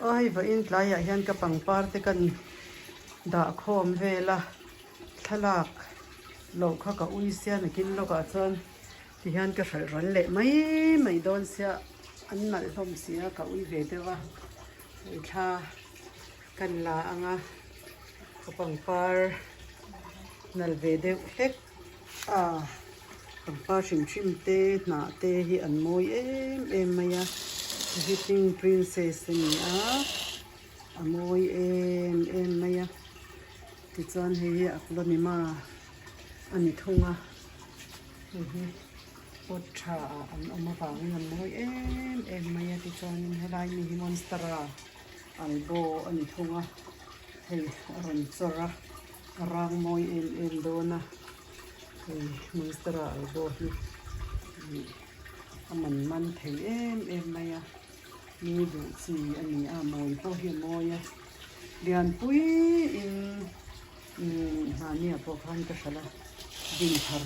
Aw hei vawiin tlaiah hian ka pangpar te kan dah khawm vel a, thlalak loh kha ka ui sia nakin lawkah chuan tihian ka hralh ral leh mai mai dawn sia an nalh hlawm si a ka ui ve deuh a, hei thla kan la ang a ka pangpar nalh ve deuh hlek. A pangpar hrim hrim te hnah te hi an mawi em em mai a visiting princess a ni a a mawi em em mai a tichuan hei hi aglonema a ni thung a hei hi pot tha ah an awm avangin an mawi em em mai a tichuanin helai mi hi monstera albo a ni thung a hei a rawn chawrh a. A rang mawi em em dawn a, hei monstera albo hi ih a man man thei em em mai a, mi duh chi a ni a, mawi pawh hi a mawi a, lianpui in umm mahniah pawh khan ka hralh a, dinthar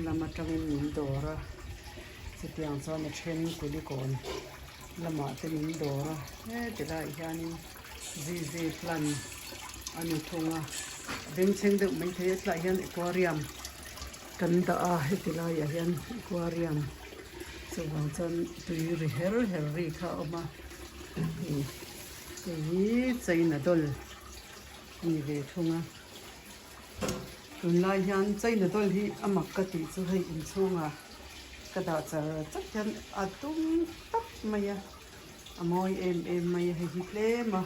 lam atangin min dawr a, chutiang chuan a then kulikawn lamah te min dawr a, heti laiah hianin. Zizi plant a ni thung a, a bengchheng deuh maithei a tlaiah hian aquarium kan dah a heti laiah hian aquarium chuvang chuan tui ri her her ri kha a awm a hei hi china doll a ni ve thung a tunlai hian china doll hi a mak ka tih chu hei inchhungah ka dah char char hian a dum tap mai a. A mawi em em mai a hei hi tlem a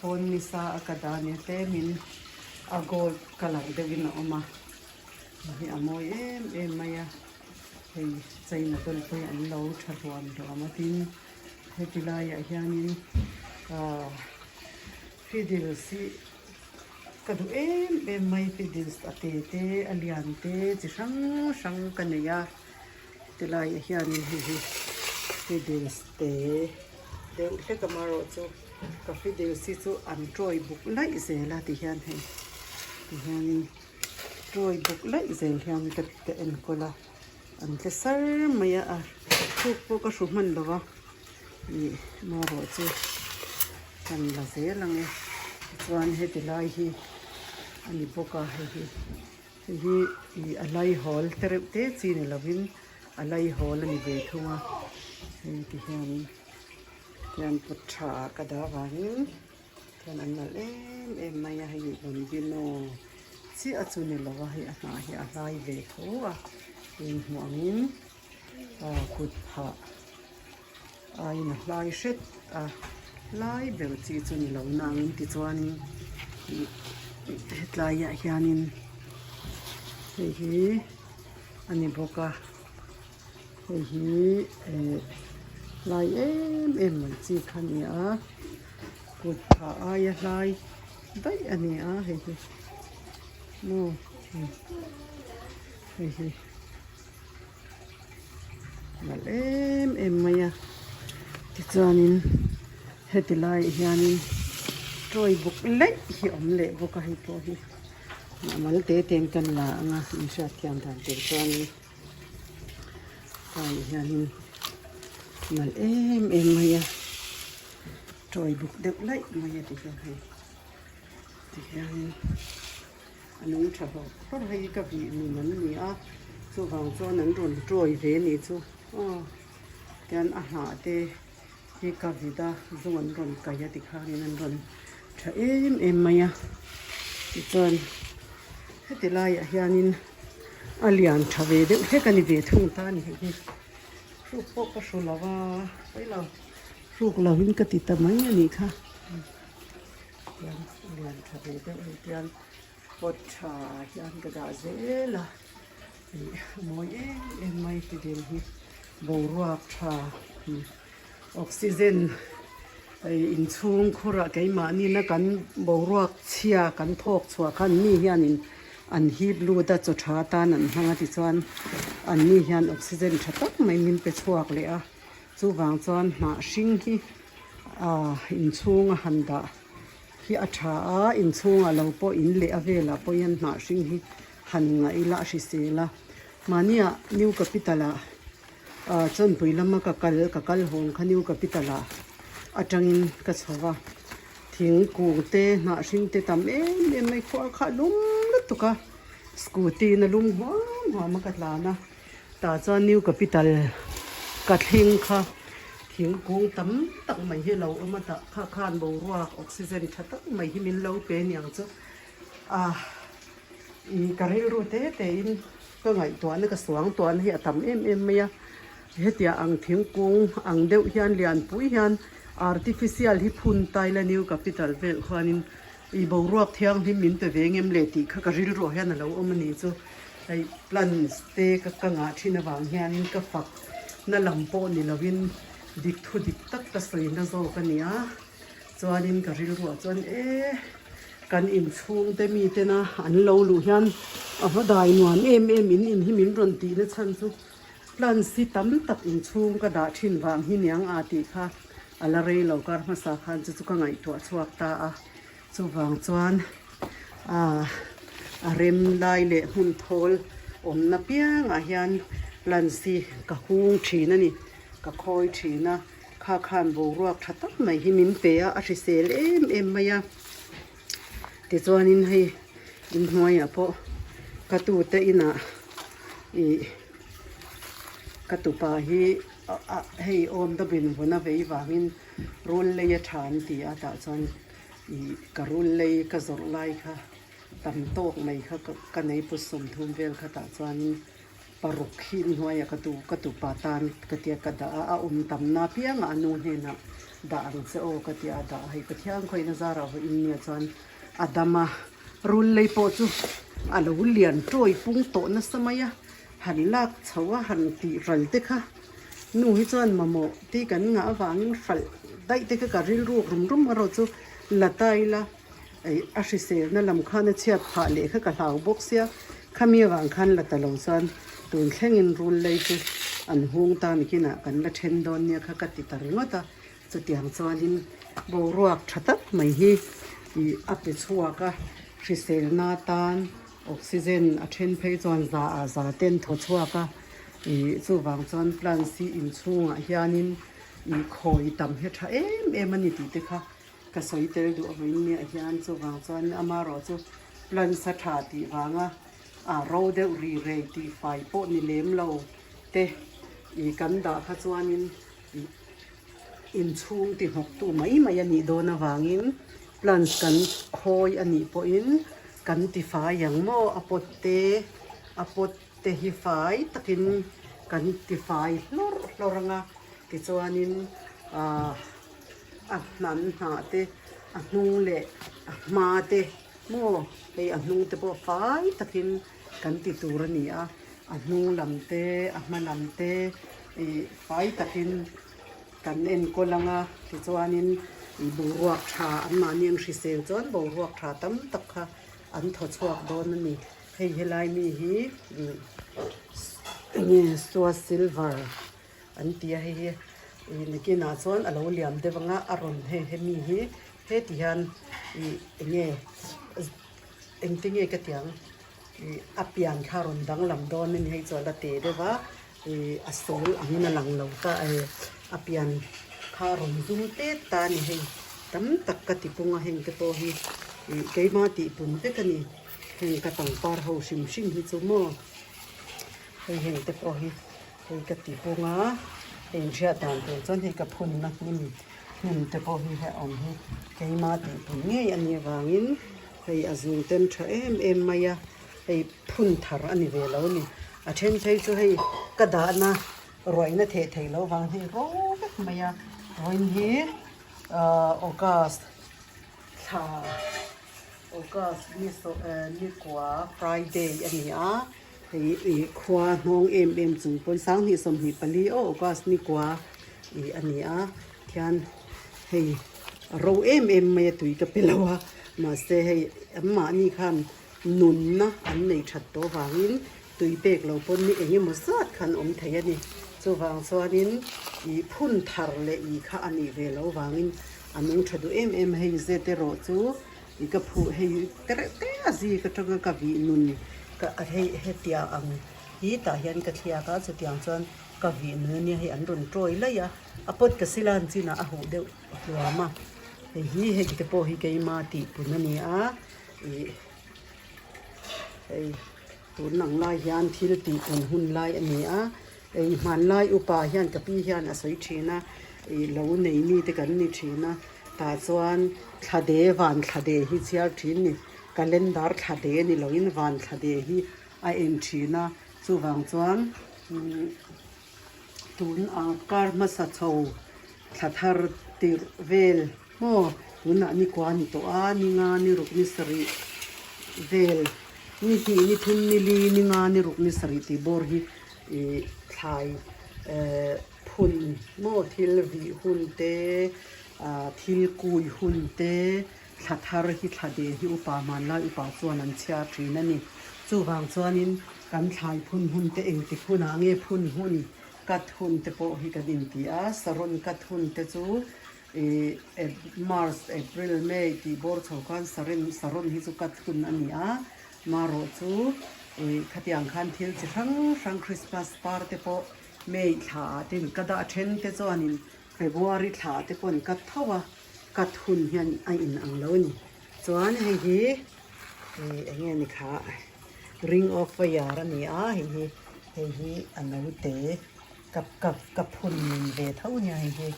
pawn nisa a ka dah nia tlemin a gold colour deuhin a awm a hei hi a mawi em em mai a hei china dawn pawh hi an lo tha hluam hluam a tin heti laiah hianin ahh fiddles hi ka duh em em mai fiddles a te te a lian te chi hrang hrang ka nei a. Tilaiah hianin hei hi fiddles te deuh hlek amaherawhchu ka fiddles hi chu an tawi buk laih zel a tihian hei tihianin tawi buk laih zel hian ka ka enkawl a an tle sar mai a a hruk pawh ka hru hman lo va ih amaherawhchu kan la zel ang e tichuan heti lai hi a ni bawk a hei hi. Hei hi ih a laihawl te reuh te chi ni lovin a laihawl a ni ve thung a hei ti hianin tihian kut tha ah ka dah avangin tihian an nalh em em mai a hei bambino chiah chu ni lo a hei a hnah hi a hlai ve tho a inhmuh angin ah kut phah. Aiin a hlai hret a, lai ber chi chu ni lo nangin tichuanin ih hetlaiah hianin hei hi a ni bawk a, hei hi eh hlai em em mai chi kha a ni a, kut phah aia hlai daih a ni a hei hi maw hei hi. Nalh em em mai a tichuanin heti laiah hianin toy buk laih hi a awm leh bawk a hei pawh hi a mal te te in kan la ang a in hriat thiam dan tur chuanin tlaiah hianin nalh em em mai a toy buk deuh laih mai a ti hian hei tihianin. A nung tha hlawk hlawk hei hi ka vih nun an ni a chuvang chuan an rawn tawi ve a nih chu aw tian a hnah te hi ka vit a zung an rawn kaih a tikhanin an rawn tha em em mai a tichuan heti laiah hianin a lian tha ve deuh hlek a ni ve thung ta a ni hei hi hruk pawh ka hru lo va pailo hruk lovin ka ti ta mai a nih kha. Tiang lian tha ve deuh hei tiang pot tha ah hian ka dah zel a ih a mawi em em mai ti dil hi boruak tha oxygen hei inchhung khurah keimahni na kan boruak chhia kan thawk chhuah khan mi hianin an hip lut a chaw tha atan an hmang a tichuan an ni hian oxygen tha tak mai min pe chhuak leh a chuvang chuan hnah hring hi. Aaa inchhunga han dah hi a tha a inchhungah lo pawh in leh a velah pawh hian hnah hring hi han ngaih ila a hrisel a mahniah new capital ah aaa chawnpui lama ka kal ka kal hawng kha new capital ah. atangin ka chho va thingkung te hnah hring te tam em em mai khuar kha a lum lutuk a scooty in a lum huam huam a ka tlan a tah chuan new capital ka thleng kha thingkung tam tak mai hi a lo awm a tah kha khan boruak oxygen tha tak mai hi min lo pe aniang chu a ih ka rilru te te in. Ka ngaihtuahna ka suangtuahna hi a tam em em mai a, hetiang ang thingkung ang deuh hian lianpui hian artificial hi phun ta ila new capital vel khuanin ih boruak thianghlim min pe ve ngem le tih kha ka rilruah hian a lo awm a ni chu hei plants te ka ka ngah thin avang hianin ka fak na lam pawh ni lovin dik thu dik tak ka sawi na zawk a ni a. Chuanin ka rilruah chuan e kan inchhungte mi tena an lo luh hian a va dai nuam em em in in hi min rawn tih na chhan chu plants hi tam tak inchhung ka dah thin vang hi niang a tih kha a la rei lo kar hmasa khan chu chu ka ngaihtuah chhuak ta a chuvang chuan ah a rem lai leh hmun thawl awmna piangah hian plants hi ka hung thin a ni ka khawi thin a. Kha khan boruak tha tak mai hi min pe a, a hrisel em em mai a. Tichuanin hei inhnuaiah pawh ka tute inah ih ka tupa hi hei awm dawmin vun a vei vangin rul lei a tha an ti a tah chuan ih ka rul lei ka zawrh lai kha tam tawk mai kha ka nei pu 30 vel kha tah chuanin. Paruk hi hnuaiah ka tu ka tupa tan ka tia ka dah a, a awm tamna apiangah a nu hnenah dah ang che aw ka tia a dah a, hei Pathian khawihna zarah vawi in nia chuan a dam a, rul lei pawh chu a lo lian tawi pung tawh nasa mai a, han lak chho a han tih ral te kha nu hi chuan mamawh tih kan ngah avangin hralh daih te kha ka rilruk rum rum erawh chu la ta ila. Ei a hriselna lam khan a chhiat phah leh kha ka hlau bawk sia, khami avang khan la ta lo chuan tun thlengin rul lei chu an hung ta nikinah kan la then dawn nia kha ka ti ta ringawt a, chutiang chuanin boruak tha tak mai hi ih a pe chhuak a, hriselna tan oxygen a then phei chuan za ah za ten thaw chhuak a, ih chuvang chuan plants hi inchhungah hianin ih khawi tam hi a tha em em a ni tih te kha. Ka sawi tel duh avangin miah hian chuvang chuan amarawh chu plants a tha tih vanga a ro deuh ri rei tih fai pawh ni lem lo te ih kan dah kha chuanin ih inchhung ti hnawk tu mai mai a nih dawn avangin plants kan khawi a nih pawhin kan ti fai ang maw a pot te a pot te hi fai takin kan ti fai hlawrh hlawrh ang a tichuanin ah. A hnan hnah te a hnung leh a hma te maw hei a hnung te pawh fai takin kan ti tur a ni a a hnung lam te a hma lam te ih fai takin kan enkawl ang a tichuanin ih boruak tha an mahni an hrisel chuan boruak tha tam tak kha an thaw chhuak dawn a ni hei helai mi hi ih enge sua silver. An ti a hei hi ih nakinah chuan a lo liam deuh ang a a rawn hei hemi hi heti hian ih eng nge engti nge ka ti ang ih a pian kha a rawn danglam dawn a ni hei chu a la teh deuh a ih a sawl angin a lang lo ta a pian kha a rawn zum tet ta a ni hei tam tak ka ti pung a heng te pawh hi ih keimah tih pum vek a ni heng ka pangpar ho hrim hrim hi chu maw hei heng te pawh hi. Hei ka ti pung a, hei inhriat dan tur chuan hei ka phunna hnim hnim te pawh hi hei a awm hi keima tih pun ngei a nih avangin hei a zung ten tha em em mai a, hei phun thar a ni ve lo a ni. A then phei chu hei ka dahna ruaina theh theih loh vang hei ro vek mai a, vawiin hi ahh August thla August ni sawh ni kua Friday a ni a. Hei ih khua hnawng em em chung pawn 20 24 aw August ni kua ih a ni a khian hei a ro em em mai a tui ka pe lo a mahse hei an mahni khan nunna an nei that tawh vangin tui pek lo pawn ni eng emaw zat khan awm thei a ni chuvang chuanin ih phun thar leh ih kha a nih ve lo vangin a nung tha duh em em hei zet erawh chu. I ka phuh hei tereuh te a zik atanga ka vih nun ka hei hetiang ang hi tah hian ka thliak a chutiang chuan ka vih nun ania hei an rawn tawi laih a, a pot ka sila an chinah a huh deuh hluam a, hei hi hei te pawh hi keima tih pun a ni a ih hei tun ang lai hian thil tih pun hun lai a ni a, hei hmanlai upa hian ka pi hian a sawi thin a ih lo nei mi te kan ni thin a tah chuan thla de van thla de hi chhiar thin ni calendar thla de ni loin van thla de hi a en thin a chuvang chuan tun a kar hmasa chho thla thar tirh vel maw tunah ni kua ni tawh a ni nga ni ruk ni sarih vel ni hnih ni thum ni li ni nga ni ruk ni sarih tih bawr hi ih thlai eh phun maw thil vih hun te ah thil kui hun te. Thla thar hi thla de hi upa hmanlai upa chuan an chhiar thin a ni. Chuvang chuanin kan thlai phun hun te engtik hunah nge phun hun cut hun te pawh hi kan inti a, saron cut hun te chu ih March, April, May tih bawr chho khan saren saron hi chu cut hun a ni a, marawh chu ih khatiang khan thil chi hrang hrang Christmas par te pawh May thla ah te in ka dah then te chuanin February thla ah te pawh an cut tho a. Cut hun hian a in ang lo a ni. Chuan hei hi ih eng nge ni kha ring of fire a ni a hei hi hei hi a naute ka ka ka phun nun ve tho nia hei hi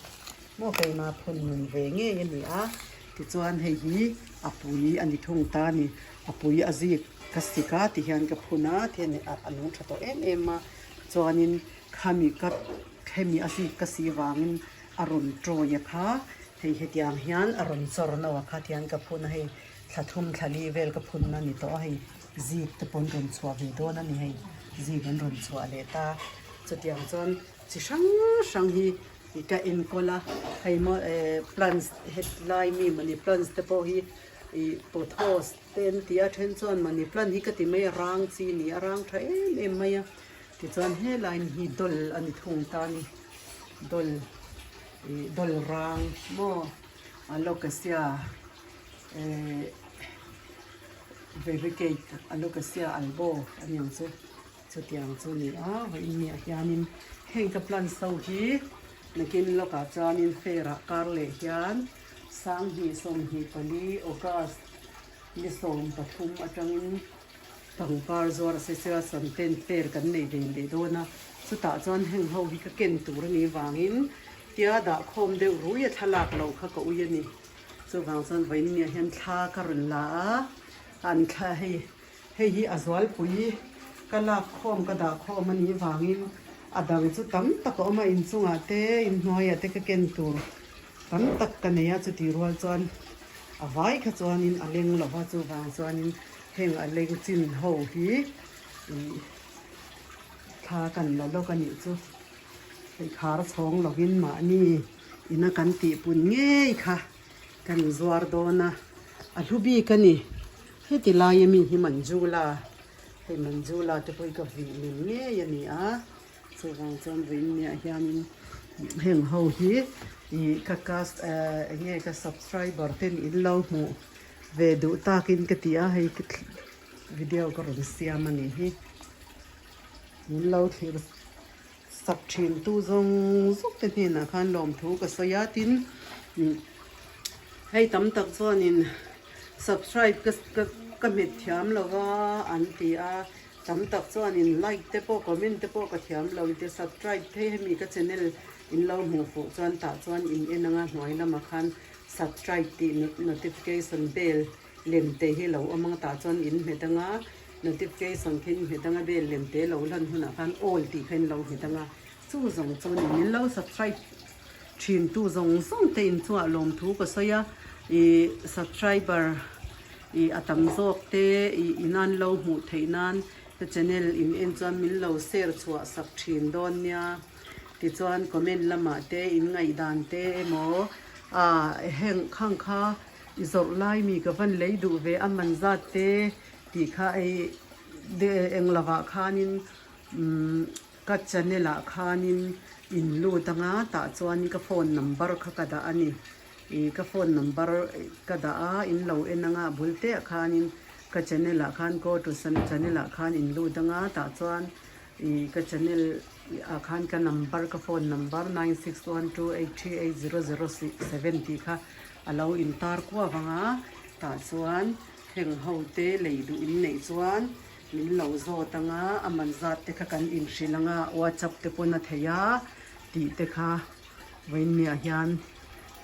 maw keima phun nun ve ngei a ni a tichuan hei hi a pui a ni thung ta a ni a pui a zik ka sik a ti hian ka phun a ti hian a nung tha tawh em em a chuanin khami ka hemi a zik ka si vangin. A rawn tawi a kha, hei hetiang hian a rawn chawr no a kha tiang ka phun a hei thla thum thla li vel ka phun na ni tawh a hei zik te pawh an rawn chhuah ve dawn a ni hei zik an rawn chhuah leh ta chutiang chuan chi hrang hrang hi ih ka enkawl a hei maw eh plants hetlai mi money plants te pawh hi ih pothos te an ti a then chuan money plant hi ka ti mai a rang chi a ni a rang tha em em mai a tichuan helai hi dawl a ni thung ta a ni. Dawl ih dawl rang maw alocasia eh varicate alocasia albo a ni ang chu chutiang chu a ni a vawiin ni ah hianin heng ka plants ho hi nakin lawkah chuanin fair ah kar leh hian sanghnih 24 august ni 13 atangin. Pangpar zuar a sesea santen fair kan nei ve leh dawn a, chutah chuan heng ho hi ka ken tur a nih vangin tia dah khawm deuh rui a thlalak loh kha ka ui a ni. Chuvang chuan vawiinniah hian thla ka rawn la a, an thla hei hei hi a zualpui ka lak khawm ka dah khawm a nih vangin a dang chu tam tak a awm a, inchungah te inhnuaiah te ka ken tur tam tak ka nei a, chutih rual chuan a vai kha chuanin a leng lo va, chuvang chuanin Heng a leng chin ho hi ih thla kan la lawk a nih chu hei khar chhawng lovin mahni ina kan tih pun ngei kha kan zuar dawn a, a hlu bik a ni heti laia mi hi Manjula hei Manjula te pawh hi ka vih lem ngei a ni a chuvang chuan vawiin niah hianin heng ho hi ih ka cast eh eng nge ka subscriber ten in lo hmuh. Ve duh takin ka ti a, hei video ka rawn siam a nih hi. Min lo thlir sak thin tu zawng zawng te hnenah khan lawmthu ka sawi a, tin hei tam tak chuanin subscribe ka ka hmet thiam lo va an ti a, tam tak chuanin like te pawh comment te pawh ka thiam lo te subscribe phei hemi ka channel in lo hmuh fuh chuan tah chuan in en anga hnuai lamah khan Subscribe tih notification bell lem te hi lo awm ang tah chuan in hmet anga notification khi in hmet anga bell lem te lo lan hunah khan all tih kha in lo hmet anga chu zawng chu ni min lo subscribe thin tu zawng zawng te in chungah lawmthu ka sawi a ih subscriber ih a tam zawk te ih in an lo hmuh theih nan ka channel in en chuan min lo share chhuah sak thin dawn nia. Tichuan comment lamah te in ngaihdan te emaw ah heng khang kha i zawrh lai mi ka van lei duh ve a man zat te tih kha ei eng lovah khanin umm ka channel ah khanin in lut anga tah chuan ka phone number kha ka dah a ni ih ka phone number ka dah a in lo en anga a bul te ah khanin ka channel ah khan go to channel ah khan in lut anga tah chuan. Ih ka channel ah khan ka number ka phone number 9612838007 tih kha a lo intar kuau ang a tah chuan heng ho te lei duh in neih chuan min lo zawt ang a a man zat te kha kan inhrilh ang a whatsapp te pawn a theih a tih te kha vawiinniah hian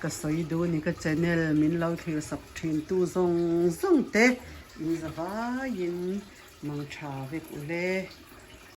ka sawi duh a ni ka channel min lo thlir sak thin tu zawng zawng te in za vaiin mang tha vek ule.